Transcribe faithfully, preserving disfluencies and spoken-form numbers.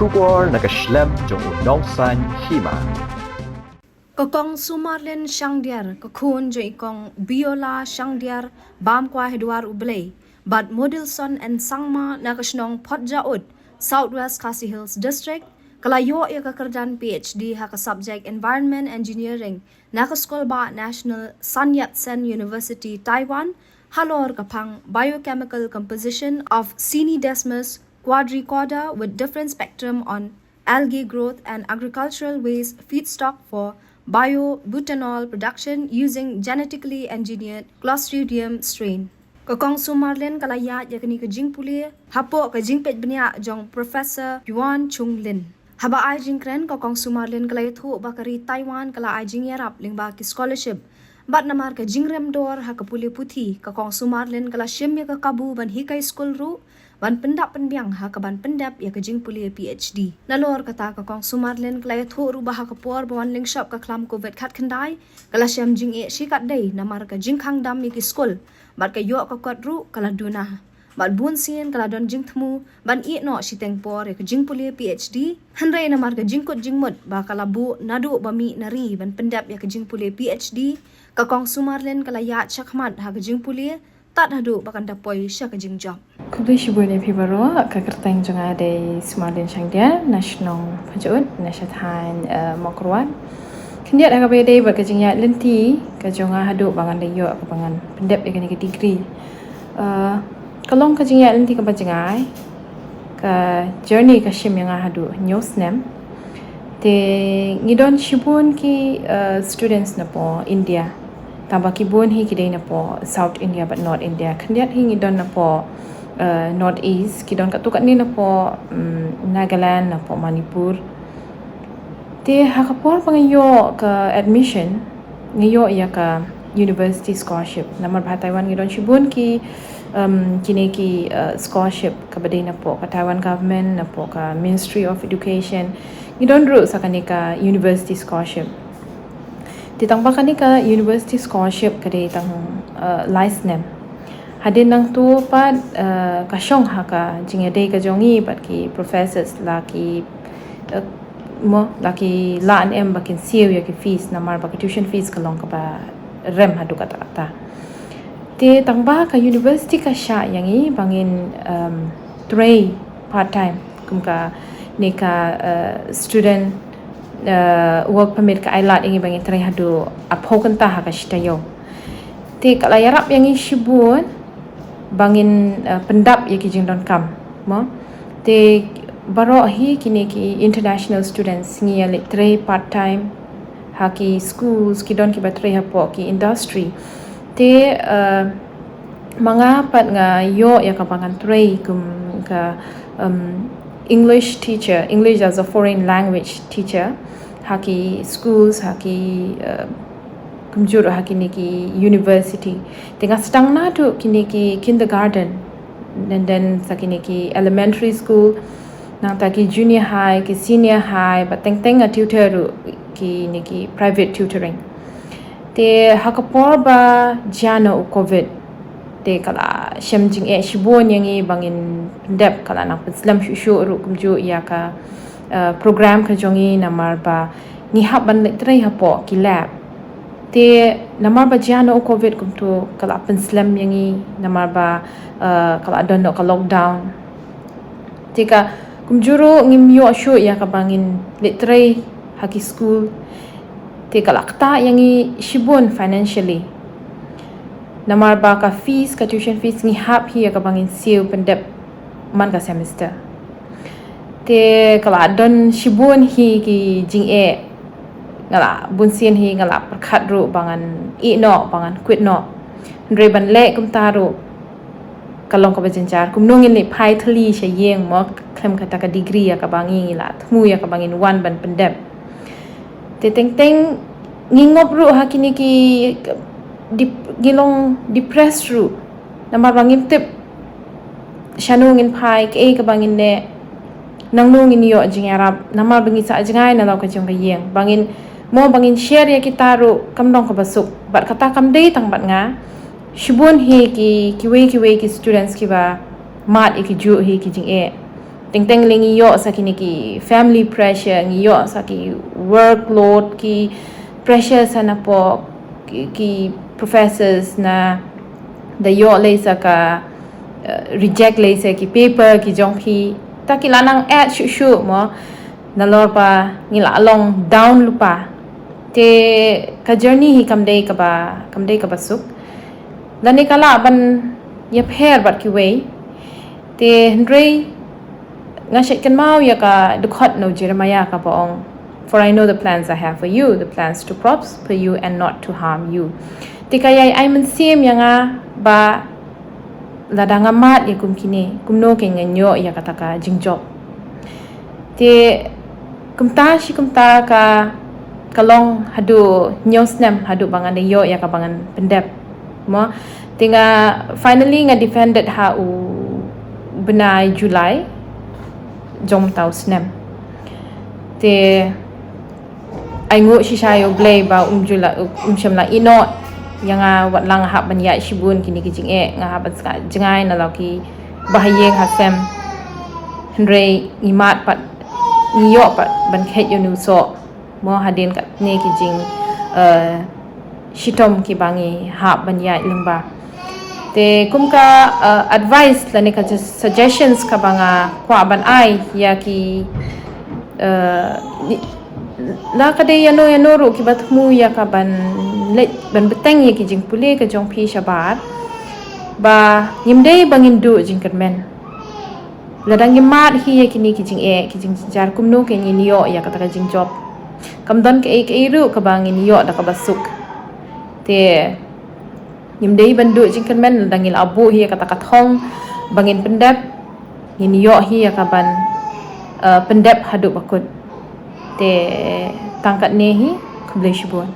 Khubor na ka shlem jong u Nongsaiñ Hima. Ka Kong Sumarlin Shangdiar, ka khun jong i Kong Biola Shangdiar, bam kwai ha dwar U Blei, bad Modilson N Sangma na ka shnong Photjaud, South West Khasi Hills District, ka la ïoh ïa ka kyrdan P H D ha ka subject Environment Engineering na ka skul bah National Sun Yat-sen University, Taiwan, halor ka phang Biochemical Composition of Cinedesmus quadricorda with different spectrum on algae growth and agricultural waste feedstock for biobutanol production using genetically engineered Clostridium strain. Ka Kong Sumarlin ka la ïaid ïa kane ka jingpule hapoh ka jingpeit bniah jong Professor Yuan Chung Lin. Haba ai jingkren, ka Kong Sumarlin ka la ïathuh ba ka ri Taiwan ka la ai jingïarap lyngba ki scholarship. Bad namar ka jingrem dor ha ka pule puthi, ka Kong Sumarlin ka la shim ïa ka kabu ban hikai skul ruh, ban pyndap pynbiang ha kaban pyndep ïa ka jingpule P H D. Nalor kata, ka Kong Sumarlin ka la ïathuh ruh ba ha ka por ba wan lyngshop ka khlam Covid khatkhyndai, ka la shem jingeh shikatdei namar ka jingkhang dam ïa ki skul, bad ka ïoh ka kot ruh ka la duna. Bad bun sien ka la don jingthmu ban ïeh noh shiteng por ïa ka jingpule P H D, hynrei namar ka jingkut jingmut ba ka la buh naduh ba mih na ri ban pyndep ïa ka jingpule P H D, ka Kong Sumarlin ka la ïaid shakhmat ha ka jingpule tad haduh ba kan da poi sha ka jingjop. Khublei shibun ïa phi baroh. Ka kyrteng jong nga dei Sumarlin Shangdiar, na shnong Photjaud, na shathain, eh, Mawkyrwat. Khyndiat ha kaba ïadei bad ka jingïaid lynti ka jong nga haduh ba ngan da ïoh kaba ngan pyndep ïa kane ka degree. Eh, ka long ka jingïaid lynti kaba jngai, ka journey ka shim ïa nga haduh hynñiew snem. Te ngi don shibun ki, eh, students napoh India. Tangba ki bun hi ki dei napoh South India bad North India. Khyndiat hi ngi don napoh, eh, North East, ki don katto katne napoh, mm, Nagaland, napoh Manipur. Te ha ka por ba nga ïoh ka admission, nga ïoh ïa ka university scholarship. Namar ba ha Taiwan ngi don shibun ki, um, kine ki, uh, scholarship kaba dei napoh ka Taiwan government, napoh ka Ministry of Education. Ngi don ruh sa kane ka university scholarship. Te tangba kane ka university scholarship ka dei tang, uh, lai snem. Hadien nangta pat, uh, ka shong ha ka jingïadei ka jong ngi bad ki professors la ki, uh, mo, la ki lah ne em ba kin siew ïa ki fees, namar ba ki tuition fees ka long kaba rem haduh katta katta. Te tangba ka university ka shah ïa ngi ba ngin, um, trei part time kum kane ka, uh, student, uh, work permit ka ai lad ïa ngi ba ngin trei haduh arphew kynta ha ka shi taïew. Te ka la ïarap ïa ngi shibun ba ngin, uh, pyndap ïa ki jingdonkam, mo. Te baroh hi kine ki international students ngi ïa leit trei part time ha ki schools, ki don kiba trei hapoh ki industry. Te, uh, ma nga pat nga ïoh ïa kaba ngan trei kum ka, um, English teacher, English as a foreign language teacher ha ki schools, ha ki, uh, kumjuh ha kine ki university. Te nga sdang naduh kine ki kindergarten, and then sa kine ki elementary school, nangta ki junior high, ki senior high, bad teng teng nga tutor ruh kine ki private tutoring. Te ha ka por ba jia noh u Covid, te ka la shem jingeh shibun ïa ngi ba ngin pyndep, ka la nang pynslem shuh shuh ruh kumjuh ïa ka, uh, program ka jong ngi namar ba ngi hap ban leit trei hapoh ki lab. Te namar ba jia noh u Covid kumta ka la pynslem ïa ngi namar ba, uh, ka la don noh ka lockdown. Te ka kumjuh ruh ngim ïoh shuh ïa kaba ngin leit trei ha ki school. Te ka la ktah ïa ngi shibun financially. Namar ba ka fees, ka tuition fees ngi hap hi ïa kaba ngin siew pyndep man ka semester. Te ka la don shibun hi ki jingeh. Nga la bun sien hi nga la pyrkhat ruh ba ngan ïeh noh, ba ngan quit noh. Hynrei ban leh kumta ruh ka long kaba jynjar. Kumno ngin leit phai thylli sha ïing mo, khlem kata ka degree ïa kaba ngi, ngi la thmu ïa kaba ngin wan ban pyndep. Te teng teng ngi ngop ruh ha kine ki dep-, ngi long depressed ruh. Namar ba ngim tip shano ngin phai, kaei kaba ngin leh, nangno ngin ïoh jingïarap, namar ba ngi sah jngai na la ka jong ka ïing. Ba ngin mo, ba ngin share ïa kita ruh kam long kaba suk. Bad kata kam dei tang bad nga. Shibun hi ki, kiwei kiwei ki students kiba mad ïa ki juh hi ki jingeh. Teng teng lei ngi ïoh sa kine ki family pressure, ngi ïoh sa ki workload, ki pressure sa napoh ki, ki professors na da ïoh lei sa ka, eh, reject lei sa ki paper ki jong phi. Ta ki la nang eh shuh shuh mo. Nalor ba ngi la long down lypa. Te ka journey hi kam dei kaba, kam dei kaba suk. Lane ka lah ban ïapher bad kiwei. Te hynrei nga shait kynmaw ïa ka dkhot na u Jeremiah kaba ong, "For I know the plans I have for you, the plans to prosper you and not to harm you." Te ka ïai ai mynsiem ïa nga ba lada nga mad ïa kum kine, kumno kein ngan ïoh ïa kata ka jingjop. Te kumta shi kumta ka, ka long haduh hynñiew snem haduh ba ngan da ïoh ïa kaba ngan pyndep. Mo, te nga finally nga defended ha u bnai July jong mynta u snem. Te ai nguh shisha ïa U Blei ba um ju la, um shym la ïehnoh ïa nga wat la nga hap ban ïaid shibun kine ki jingeh, nga hap ban sngap jngai na la ki bahaïing hasem. Hynrei ngi mad pat, ngi ïoh pat ban kheit ïa une u soh. Mo, hadien katne ki jing, eh, shitom kiba ngi hap ban ïaid lyngba. Te kum ka, eh, advice lane ka suggestions kaba nga kwah ban ai ïa ki, eh, ni-, la ka dei ïano ïano ruh kiba thmu ïa ka ban leit ban bteng ïa ki jingpule ka jong phi shabar, ba ngim dei ba ngin duh jingkyrmen. Lada ngim mad hi ïa kine ki jingeh, ki jingjynjar, kumno kein ngin ïoh ïa kata ka jingjop. Kam don kaei kaei ruh kaba ngin ïoh da kaba suk. Te ngim dei ban duh jingkyrmen, lada ngi la buh hi ïa kata ka thong ba ngin pyndep, ngin ïoh hi ïa ka ban, eh, pyndep haduh ba kut. Te tang katne hi, khublei shibun.